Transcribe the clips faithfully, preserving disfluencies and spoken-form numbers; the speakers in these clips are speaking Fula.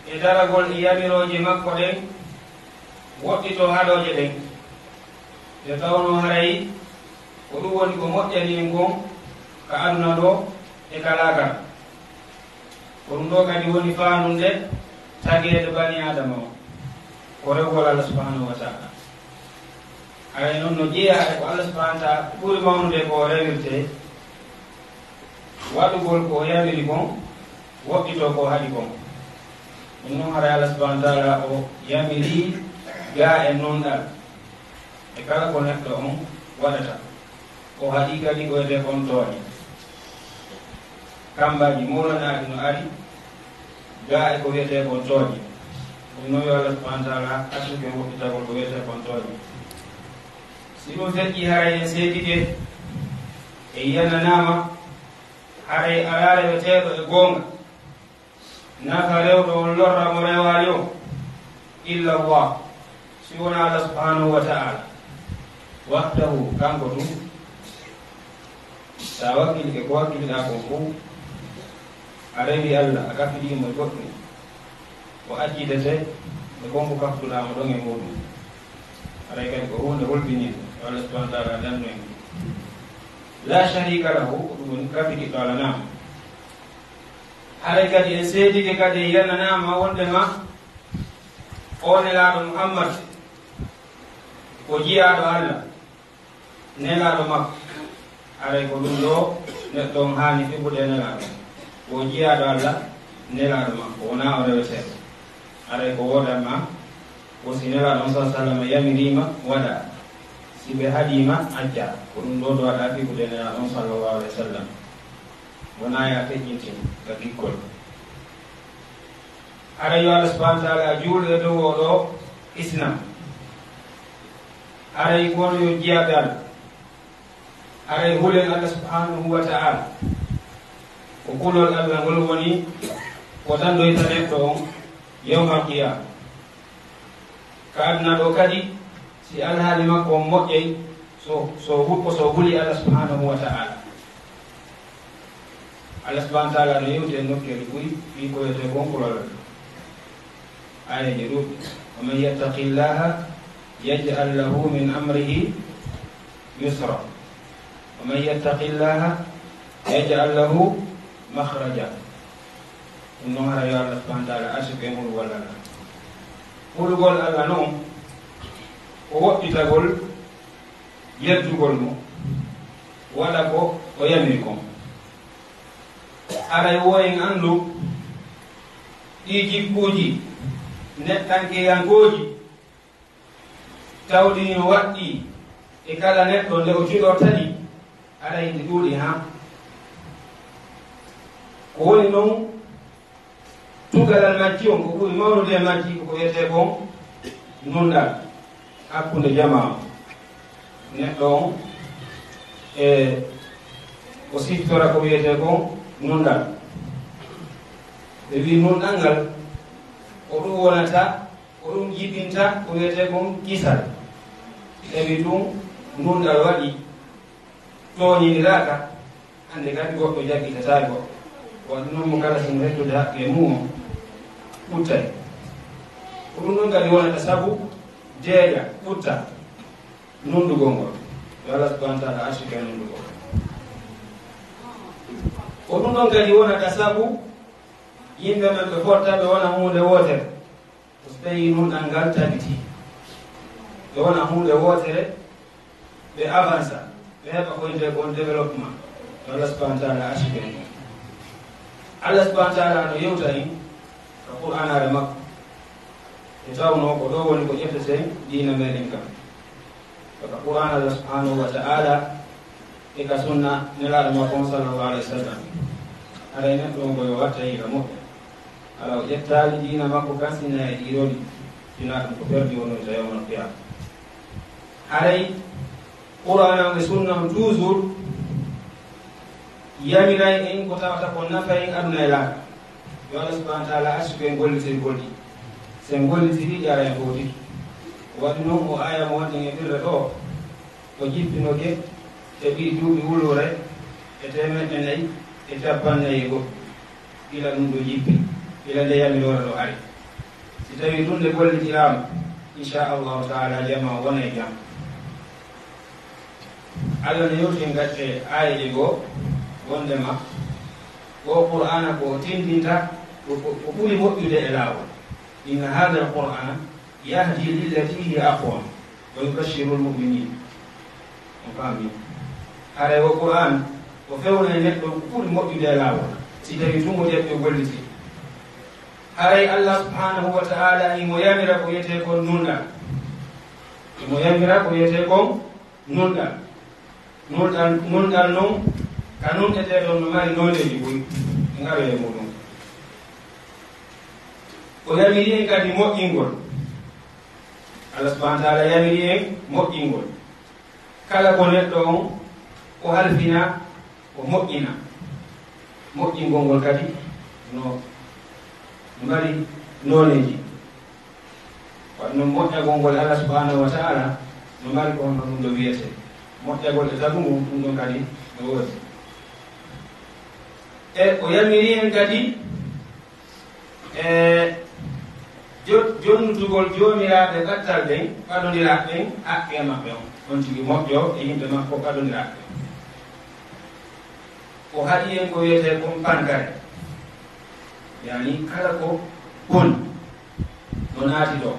e daragol e yamirooje makko ɗen, woɗɗitoo haɗooje ɗen, nde tawnoo haray ko ɗum woni ko moƴƴani en kon ka aduna ɗoo e ka laakara. Ko ɗum ɗoo kadi woni faandude tageede bani Aadama on, ko rewgol Allah subhanahu wa ta'ala. Haray non no jeyaa e ko Allah subhanahu wa ta'ala ɓuri mawnude ko o rewirtee, waɗugol ko o yamiri kon, woɗɗitoo ko o haɗi kon. Ɗum non haray Allah subhanahu wa ta'ala o yamiri gaa e nunɗal e kala ko neɗɗo on waɗata. O haɗi kadi ko wiyetee kon tooñe. Kammbaaji mawlanaaɗi no ari gaa e ko wiyetee kon tooñe. Ɗum non yo Allah subhanahu wa ta'ala arsuke woɗɗitagol ko wiyetee kon tooñe. Si ɗum feƴƴii haray en seedike, en yananaama, haray alaa reweteeɗo e goonga nafa rewɗo on lorra mo rewaali on, illa Allah, si wonaa Allah subhanahu wa ta'ala, wahdahu, kanko tun. Sa wakkilike ko wakkiliɗaa kon fow, a rewi Allah, a kafidii mo e goɗɗum, o accitete e kon ko kafduɗaa mo ɗon e muɗum. Haray kadi ko huunde hulɓiniinde, yo Allah subhanahu wa ta'ala dandu en. La sharika lahu, ko ɗum woni kafidiɗɗo alanaama. Haray kadi en seedike kadi, en yananaama wondema o Nelaaɗo Muhammad ko jiyaaɗo Allah, Nelaaɗo makko. Haray ko ɗum ɗoo neɗɗo on haani fiɓude e Nelaaɗo. Ko jiyaaɗo Allah, Nelaaɗo makko, wonaa o reweteeɗo. Haray ko woodanma, ko si Nelaaɗo on, sallallahu alaihi wasallam, yamiriima, waɗaa. Si ɓe haɗiima, accaa. Ko ɗum ɗoo ɗo waɗaa fiɓude e Nelaaɗo on, sallallahu alaihi wasallam. Wonaa yaa feƴƴintin ka giggol. Haray yo Allah subhanahu wa ta'ala juulu e dow oo ɗoo islam. Haray ko woni yo jiyaaɓe Allah. Haray hulen Allah subhanahu wa ta'ala. Ko kulol Allah ngol woni ko dandoyta neɗɗo on yawmal qiyaama. Ka aduna ɗoo kadi, si alhaali makko on moƴƴay, so, so hu-, so huli Allah subhanahu wa ta'ala. Allah subhanahu wa ta'ala no yewti e nokkeeli buy fii ko wiyetee kon kulol. Aayeeje ɗuuɗɗe. ومن يتق الله يجعل له من أمره يسرا. ومن يتق الله يجعل له مخرجا. Ɗum non hara yo Allah subhanahu wa ta'ala arsuku en hulugol Allah. Hulugol Allah non ko woɗɗitagol yeddugol mo, waɗa ko o yamiri kon. Haray wo en anndu ɗii jikkuuji neɗɗankeyankooji tawɗi no waɗɗii e kala neɗɗo nde o cuɗorta ɗi, haray ɗi ɗuuɗi haa. Ko woni non, tugalal majji on, ko ɓuri mawnude e majji ko ko wiyetee kon nunɗal hakkunde jamaa on. Neɗɗo on, e, o siftora ko wiyetee kon nunɗal. Ɓe wii nunɗal ngal, ko ɗum wonata, ko ɗum jibinta ko wiyetee kon kisal. Tawi ɗum nunɗal waɗi tooñindiraaka, hannde kadi goɗɗo jaggitataa e goɗɗo. Waɗi non mo kala himo heddude haqqe mum on, ɓuttay. Ko ɗum ɗon kadi wonata sabu deeƴa ɓutta nunɗugol ngol. Yo Allah subhanahu wa ta'ala arsuku en nunɗugol. Ko ɗum ɗon kadi wonata sabu yimɓe men ɓe fotta ɓe wona huunde wootere. Ko so tawii nunɗal ngal tabitii, ɓe wona huunde wootere, ɓe avansa, ɓe heɓa ko wiyetee kon développement. Yo Allah subhanahu wa ta'ala arsuku en. Allah subhanahu wa ta'ala no yewta en ka Qur'aanaare makko, e tawnoo ko ɗoo woni ko ƴetteten diina meɗen kan. Ko ka Qur'aan Allah subhanahu wa ta'ala e ka sunna Nelaaɗo makko on sallallahu alaihi wa sallam. Haray neɗɗo on ko yo watta hiila moƴƴa. Hara o ƴettaali diina makko kan, sinna e ɗii ɗoo ɗi, sinaa ɗum ko perdi wonoyta yawmal qiyaama. Haray Qur'aan on e sunna on toujours yamiray en ko tawata ko nafa en aduna e laakara. Yo Allah subhanahu wa ta'ala arsuku en gollitirgol ɗi. Si en gollitirii ɗi, haray en fowtike. Waɗi non o aaya mo wonɗen e ɓirre ɗoo, o jippinoke e ɗii duuɓi wuluure e teemeɗɗe nayi e cappanɗe nayi e go'o. Gila ɗum ɗoo jippi, gila nde yamiroore ɗoo ari. Si tawii ɗum nde gollitiraama, inchallahu taala, jama wona e jam. Allah no yewti en gatte aayeeje goo, wondema oo Qur'aana ko o tindinta ko, ko, ko ɓuri moƴƴude e laawol. Inna haadal Qur'aana yahdi lillati hiya aqwam wa yubashshiru lmuminin. On faami? Haray o Qur'aan o fewna e neɗɗo ko ɓuri moƴƴude e laawol, si tawii tun o jaɓi o gollitii. Haray Allah subhanahu wa ta'ala himo yamira ko wiyetee kon nunɗal. Himo yamira ko wiyetee kon nunɗal. Nunɗal, nunɗal non, ka nunɗetee ɗon no mari nooneeji buy. En aroya e muɗum. O yamiri en kadi moƴƴingol. Allah subhanahu wa ta'ala yamiri en moƴƴingol. Kala ko neɗɗo on o halfina, o moƴƴina. Moƴƴingol ngol kadi no mari nooneeji. Waɗi noon moƴƴagol ngol Allah subhanahu wa ta'ala no mari ko honno ɗum ɗo wiyetee. Moƴƴagol e tagu ngun, ɗum ɗon kadi no woodi. E o yamiri en kadi e jo-, jonnutugol joomiraaɓe ɓattal ɓen, ɓadondiraaɓe ɓen, haqqee maɓɓe on. On tigi moƴƴo e yimɓe makko ɓadondiraaɓe ɓen. O haɗi en ko wiyetee kon pankare. Yani kala ko boni no naati ɗo.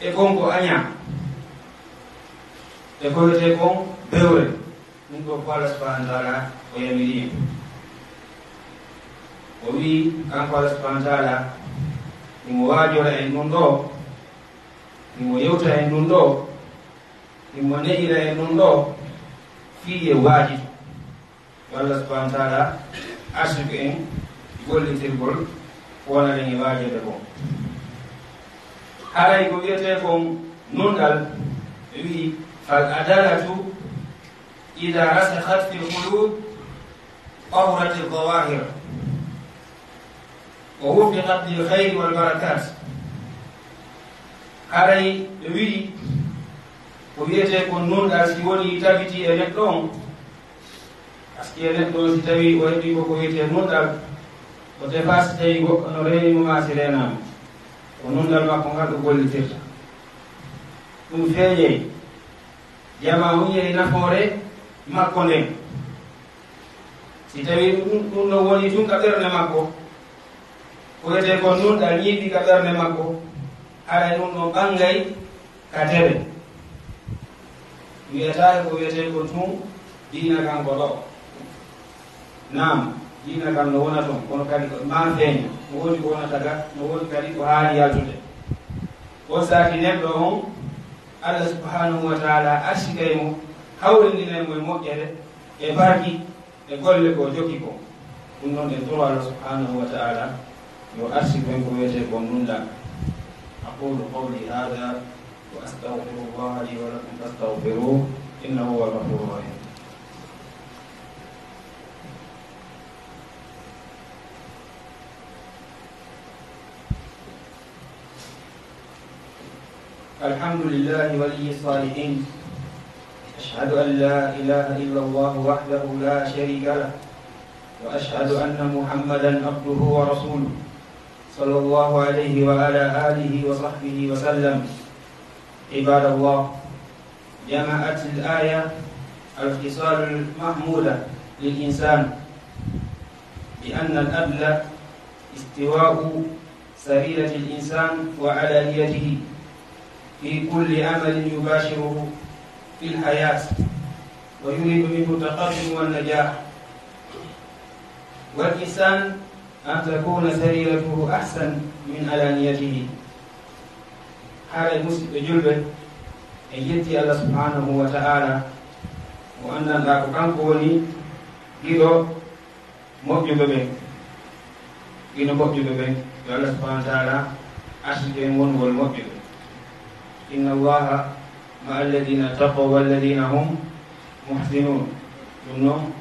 E kon ko añaa. E ko wiyetee kon bewre. Ɗum ɗo ko Allah subhanahu wa ta'ala o yamiri en. O wi'i, kanko Allah subhanahu wa ta'ala, himo waajora en ɗum ɗo, himo yewta en ɗum ɗo, himo ne'ira en ɗum ɗo, fii e waajito. Yo Allah subhanahu wa ta'ala arsuku en gollitirgol ko wonata en e waajorde kon. Haray ko wiyetee kon nunɗal, ɓe wi'i, fal adalatu ida rasikhat fil qulub tahuratil zawahir wa wuffiqat lil khayri wal barakat. Haray ɓe wi'i ko wiyetee kon nunɗal si woni tabiti e neɗɗo on, parce que neɗɗo on si tawii o heɓii ko ko wiyetee nunɗal, o tefaa si tawii goɗɗo no reeni mo maa si reenaama, ko nunɗal makko ngal o gollitirta. Ɗum feeñay, jamaa on yehi nafoore makko nden. Si tawii ɗum, ɗum ɗon woni tun ka ɓernde makko, ko wiyetee kon nunɗal ñiiɓi ka ɓernde makko, haray ɗum ɗon ɓangay ka tere. Wiyataake ko wiyetee kon tun diina kan ko ɗo. Naam, diina kan no wona ton, kono kadi ko maa feeña. No woodi ko wonata ga, no woodi kadi ko haani yaltude. On saati neɗɗo on, Allah subhanahu wa ta'ala arsikay mo, hawrindinay mo e moƴƴere, e barki, e golle ko o jokki ko. Ɗum noon en toro Allah subhanahu wa ta'ala yo arsiku en ko wiyetee kon nunɗal. Aqulu qawli hada wa astaghfirullaha li wa lakum fastaghfiruhu innahu huwal ghafurur rahim. الحمد لله ولي الصالحين. أشهد أن لا إله إلا الله وحده لا شريك له، وأشهد أن محمدا عبده ورسوله، صلى الله عليه وعلى آله وصحبه وسلم. عباد الله، جمعت الآية الخصال المحمودة للإنسان، بأن العدل استواء سريرة الإنسان وعلانيته في كل عمل يباشره في الحياة، ويريد منه التقدم والنجاح. والإنسان أن تكون سريرته أحسن من علانيته. Haray, musidɓe julɓe, en yetti Allah subhanahu wa ta'ala, mo anndanɗaa ko kanko woni giɗo moƴƴuɓe ɓen. Giɗo moƴƴuɓe ɓen, yo Allah subhanahu wa ta'ala arsuku en wonugol moƴƴuɓe. Inna Allaha ma'a alladhina taqaw walladhina hum muhsinun. Ɗum noon,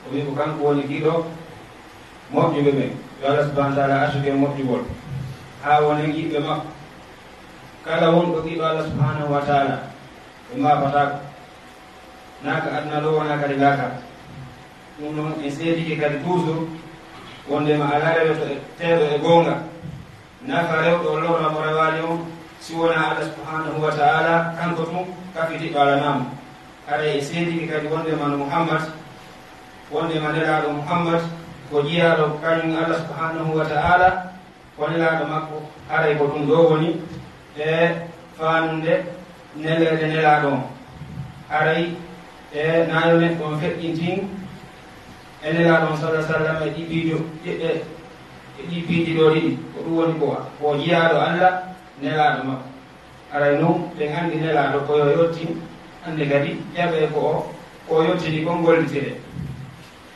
o wi'i ko kanko woni giɗo moƴƴuɓe ɓen. Yo Allah subhanahu wa ta'ala arsuku en moƴƴugol, haa wonen yiɓɓe makko. Kala wonɗo giɗo Allah subhanahu wa ta'ala, ɓe maafataako. Naa ka aduna ɗoo, wonaa kadi laakara. Ɗum noon, en seedike kadi toujours wondema alaa reweteeɗo e goonga. Nafa rewɗo o lorra mo rewaali on, si wonaa Allah subhanahu wa ta'ala, kanko tun kafitiɗo alanaa mo. Haray e seedike kadi wondema no Muhammad, wondema nelaaɗo Muhammad, ko jiyaaɗo kañum Allah subhanahu wa ta'ala, ko nelaaɗo makko, haray ko ɗum ɗo woni e faanunde neleede nelaaɗo on. Haray e naayo neɗɗo on feƴƴintin e nelaaɗo on sallallahu alaihi wasallam e ɗi piijo, e, e ɗi piiji ɗo ɗiɗi, ko ɗum woni ko, ko jiyaaɗo Allah, nelaaɗo makko. Haray non, ɓen anndi nelaaɗo ko yo yottin, hannde kadi jaɓee ko o, ko o yottini kon gollitire.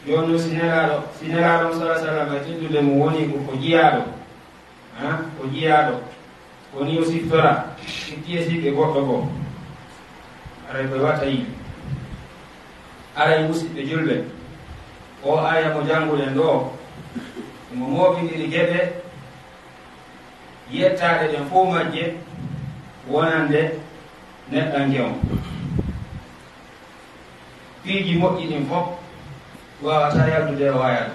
Jooni non, si nelaaɗo, si nelaaɗo on sallallahu alaihi wasallam e teddude mum woni ko, ko jiyaaɗo, ha, ko jiyaaɗo, woni o siftora, si tiye siɓe goɗɗo goo. Haray koye watta yiɗi. Haray musiɓɓe julɓe, o aaya mo jannguɗen ɗo, mo mooɓindiri geɗe, yettaaɗe ɗen fof majje wonande neɗɗanke on. Piiji moƴƴi ɗin fof waawataa yaltude e waayal.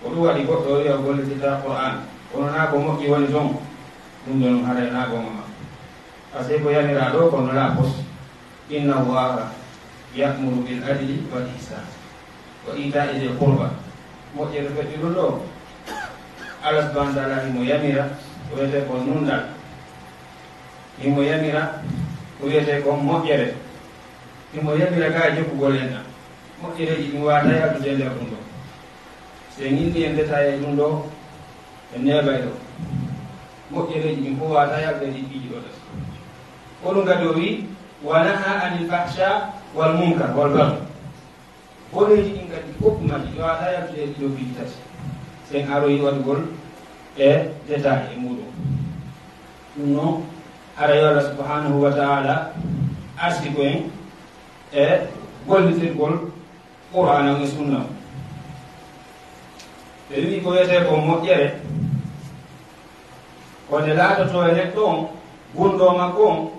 Ko ɗum waɗi goɗɗo o wi'a o gollitirta Qur'aan, kono naa ko moƴƴi woni ton, ɗum ɗon haray naa goonga ma. Parce que ko yamiraa ɗo, kono la pos. Inna Allaha ya'muru bil adli wal ihsan wa ita'i dhil qurba. Moƴƴere feƴƴi ɗum ɗo. Allah subhanahu wa ta'ala himo yamira ko wiyetee ko nunɗal. Himo yamira ko wiyetee ko moƴƴere. Himo yamira ka jokkugol enɗan. Moƴƴereeji ɗin waawataa yaltude e nder ɗum ɗo. Si en inni en détaillé ɗum ɗo, en neeɓay ɗo. Moƴƴereeji ɗin fof waawataa yaltude e ɗi piiji ɗo tati. Ko ɗum kadi o wi'i, "Wa naha anil fahsha wal munkar wal baghi." Boneeji ɗin kadi fof majji, ɗi waawataa yaltude e ɗiɗo piiji tati. Si en aroyi waɗugol e détail e muuɗum. Ɗum noon, hara yo Allah subhanahu wa ta'ala arsiku en e gollitirgol Qur'aana on e sunna on. Ɓe wi'i ko wiyetee ko moƴƴere, ko nde laatotoo e neɗɗo on, gunndoo makko on,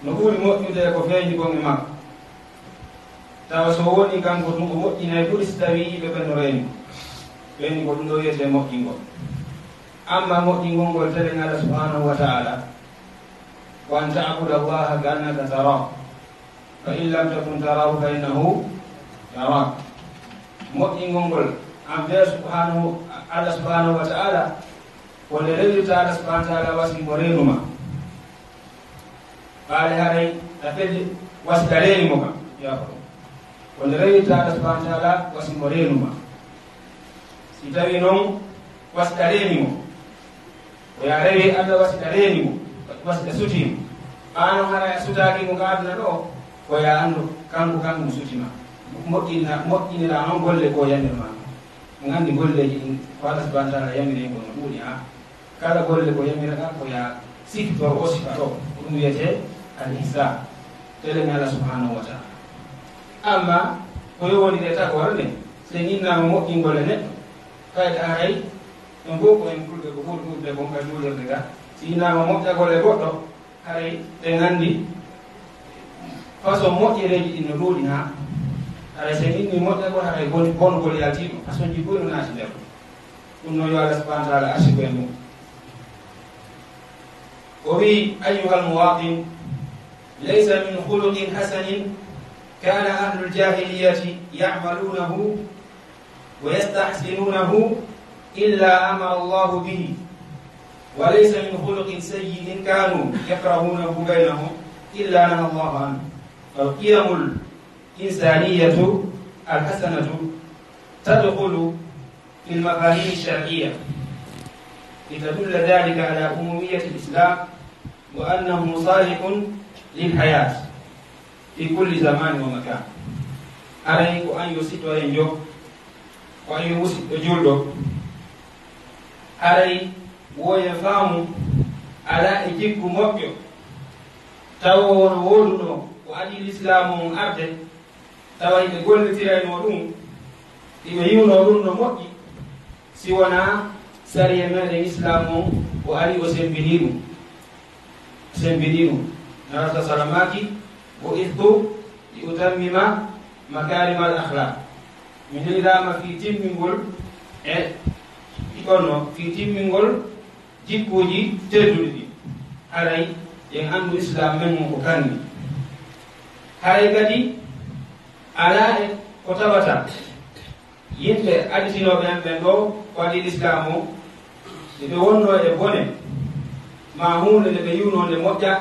no ɓuri moƴƴude e ko feeñi kon e makko. Tawa so wonii kanko tun o moƴƴinay ɓuri si tawii yimɓe ɓen no reeni. Ɓen ko ɗum ɗo wiyetee moƴƴingol. Amma moƴƴingol ngol telen Allah subhanahu wa ta'ala, "Wa an ta'buda Allaha ka annaka tarahu." "Fa in lam takun tarahu fa innahu yarak." Moƴƴingol ngol, an bee subhanahu, Allah subhanahu wa ta'ala, ko nde rewirta Allah subhanahu wa ta'ala wasi mo reenu ma. Faale haray a fedde wasi ka reeni mo ka. Yaafo. Ko nde rewirta Allah subhanahu wa ta'ala wasi mo reenu ma. Si tawi non wasi ka reeni mo, ko ya rewi Allah wasi ka reeni mo, wasi ka sutii mo. Ɓaano haray a sutaaki mo ka aduna ɗo, ko ya anndu kanko, kanko mo suti ma. Moƴƴina, moƴƴinira non golle ko yamir ma. On anndi golleeji ɗin ko Allah subhanahu wa ta'ala yamiri en ko no ɗuuɗi ha. Kala golle ko yamira ka ko ya sifitor o sifa ɗo. Ko ɗum wiyetee al ihsan. Telen Allah subhanahu wa ta'ala. Amma ko yo woni de tagore nde, so en innama moƴƴingol e neɗɗo, kayɗa haray en fof ko en fulɓe, ko ɓuri ɗuuɗude kon ka juulirde ga. Si innama moƴƴagol e goɗɗo, haray en anndi façon moƴƴereeji ɗin no ɗuuɗi ha. Haray so en inni moƴƴagol, haray boni, bonugol yaltii ɗum. Façon ji buy no naati nder ɗum. Ɗum noon yo Allah subhanahu wa ta'ala arsiku en ɗum. O wi'i, "Ayyuhal muwatin, laysa min khuluqin hasanin kana ahlul jahiliyati ya'malunahu wa yastahsinunahu illa amara Allahu bihi, wa laysa min khuluqin sayyi'in kanu yakrahunahu bainahum illa naha Allahu anhu. Fal qiyamul insaniyatu al hasanatu tadkhulu fil mafahimi shar'iyya, litadulli dhalika ala umumiyyati al-Islam wa annahu salihun lil hayat fi kulli zamanin wa makan." Haray ko an yo sitoyen jo, ko an yo musiɗɗo julɗo, haray woye faamu ala e jikku moƴƴo, tawa wono wooduno ko adii Lislaamu on arde, tawa hiɓe gollitirayno ɗum, hiɓe yi'uno ɗum no moƴƴi, si wonaa sariya meɗen Islaamu on o ari o sembinii ɗum. Sembinii ɗum. Nara sa salamaaki, "Bu'ithtu li utammima makaarimal akhlaq." Mi neliraama fii timmingol e kono fii timmingol jikkuuji tedduɗi ɗi, haray en anndu Islaam men ngun ko kanni. Haray kadi alaa e ko tawata yimɓe aditinooɓe en ɓen ɗoo, ko adii Lislaam o, nde ɓe wonnoo e bone, maa huunde nde ɓe yi'unoo nde moƴƴaa,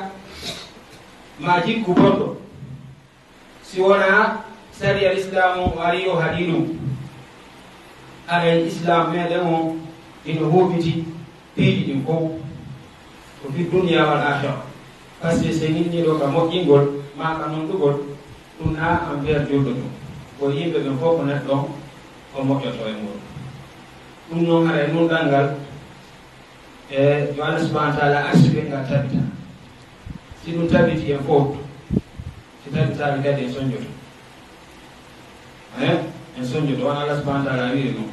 maa jikku bonɗo, si wonaa sariya Lislaam o, o arii o haɗii ɗum. Haray Islaam meɗen o ino huuɓiti piiji ɗin fow, ko fi dunya wal akhira. Parce que si en innii ɗoo ka moƴƴingol, maa ka nunɗugol, ɗum na envers julɗo ɗum. Ko yimɓe ɓen fow ko neɗɗo on o moƴƴotoo e muɗum. Ɗum non haray nunɗal ngal, e yo Allah subhanahu wa ta'ala arsuɓe ngal tabita. Si ɗum tabiti en fow, si tabitaali kadi en sonjoto. Eh, en sonjoto, wano Allah subhanahu wa ta'ala wiiri non.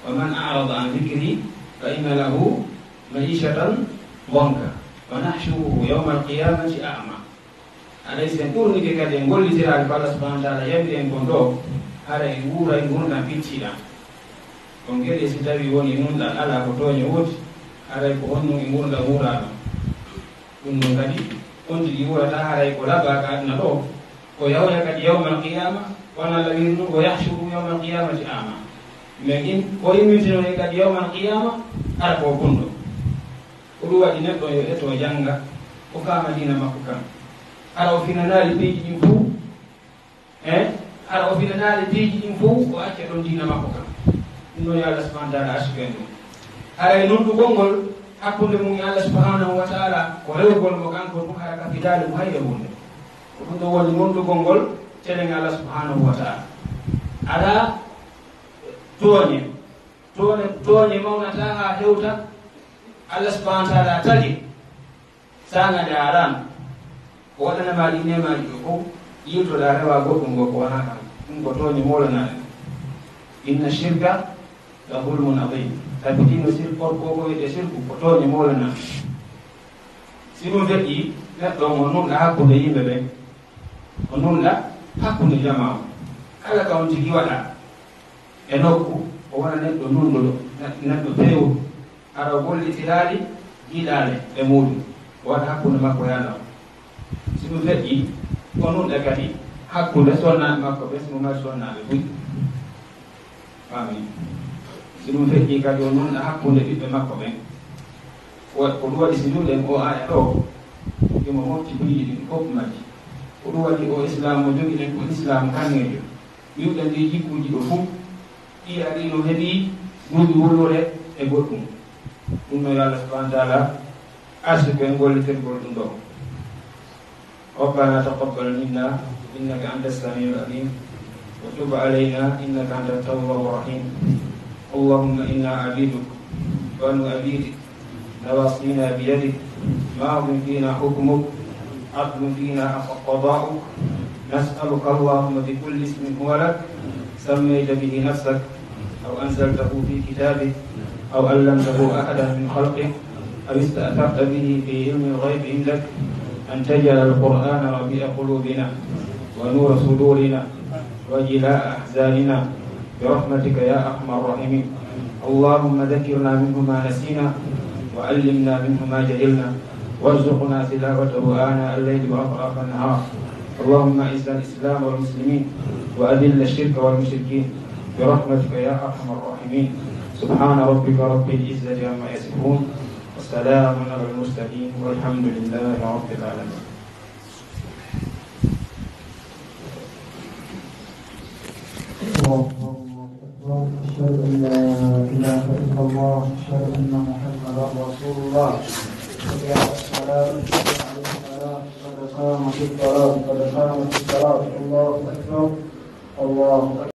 "Wa man a'rada an dhikri fa inna lahu ma'ishatan dhanka wa nahshuruhu yawmal qiyamati a'ma." Haray si en ɓurnike kadi en gollitiraali ko Allah subhanahu wa ta'ala yamiri en kon ɗoo, haray en wuuray ngurndan picciɗan. On geli si tawii wonii nunɗal alaa ko tooñe woodi, haray ko on nun e ngurndan wuuraa ɗon. Ɗum ɗon kadi, on tigi wuurata haray ko labaa ka aduna ɗoo, ko yawta kadi yawmal qiyaama, wano Allah wiiri non, "Wa yahshuru yawmal qiyamati a'ma." Men in, o immintinoo kadi yawmal qiyaama, hara ko o bunɗo. Ko ɗum waɗi neɗɗo yo eto jannga, o faama diina makko kan. Hara o finanaali piiji ɗin fow, eh? Hara o finanaali piiji ɗin fow, o acca ɗon diina makko kan. Ɗum non yo Allah subhanahu wa ta'ala arsuɓe en ɗum. Haray nunɗugol ngol hakkunde mum e Allah subhanahu wa ta'ala, ko rewugol mo kanko ɗum, hara ka fidaali mo hay e huunde. Ko ɗum ɗon woni nunɗugol ngol telen Allah subhanahu wa ta'ala. Alaa tooñe. Tooñe, tooñe mawnataa haa hewta, Allah subhanahu wa ta'ala tagi, saanga nde a araama, o waɗana ma ɗi neemaaji ɗo fow, yiiltoɗaa rewaa goɗɗum ngoo ko wanaa kam. Ɗum ko tooñe mawlanaaɗe. Inna shirka la zulmun azim. Tabitino sirku, ko, ko wi'etee sirku, ko tooñe mawlanaaɗe. Si ɗum feƴƴii, neɗɗo on o nunɗa hakkunde yimɓe ɓen, o nunɗa hakkunde jamaa on. Kala ka on tigi waɗa e nokku, o wona neɗɗo nunɗuɗo, ne-, neɗɗo peewuɗo, hara o gollitiraali giɗaale e muuɗum, o waɗa hakkunde makko e Allah on. Si ɗum feƴƴii, o nunɗa kadi hakkunde sonnaaɓe makko ɓen, si mo mari sonnaaɓe buy. Amin. Si ɗum feƴƴii kadi, o nunɗa hakkunde ɓiɓɓe makko ɓen. Wa-, ko ɗum waɗi si njuuɗen o aaya ɗoo, himo mofti piiji ɗin fof majji. Ko ɗum waɗi o Islaam mo jogiɗen ko Islaam kanŋeejo. Njuuɗen ɗii jikkuuji ɗo fof, ɗii arii no heɓii duuɓi wulwule e goɗɗum. Ɗum no yo Allah subhanahu wa ta'ala arsuku en gollitirgol ɗum ɗoo. ربنا تقبل منا إنك أنت السميع العليم وتب علينا إنك أنت التواب الرحيم. اللهم إنا عبيدك بنو عبيدك نواصينا بيدك ماض فينا حكمك عدل فينا قضاؤك نسألك اللهم بكل اسم هو لك سميت به نفسك أو أنزلته في كتابك أو علمته أحدا من خلقك أو استأثرت به في علم الغيب عندك أن تجعل القرآن ربيع قلوبنا ونور صدورنا وجلاء أحزاننا برحمتك يا أرحم الراحمين. اللهم ذكرنا منه ما نسينا وعلمنا منه ما جهلنا وارزقنا تلاوته آناء الليل وأطراف النهار. اللهم أعز الإسلام والمسلمين وأذل الشرك والمشركين برحمتك يا أرحم الراحمين. سبحان ربك رب العزة عما يصفون وسلام على المرسلين والحمد لله رب العالمين. الله أكبر. أشهد أن لا إله إلا الله. أشهد أن محمدا رسول الله. حي على الصلاة. حي على الفلاح. قد قامت الصلاة. قد قامت الصلاة. الله أكبر. الله أكبر.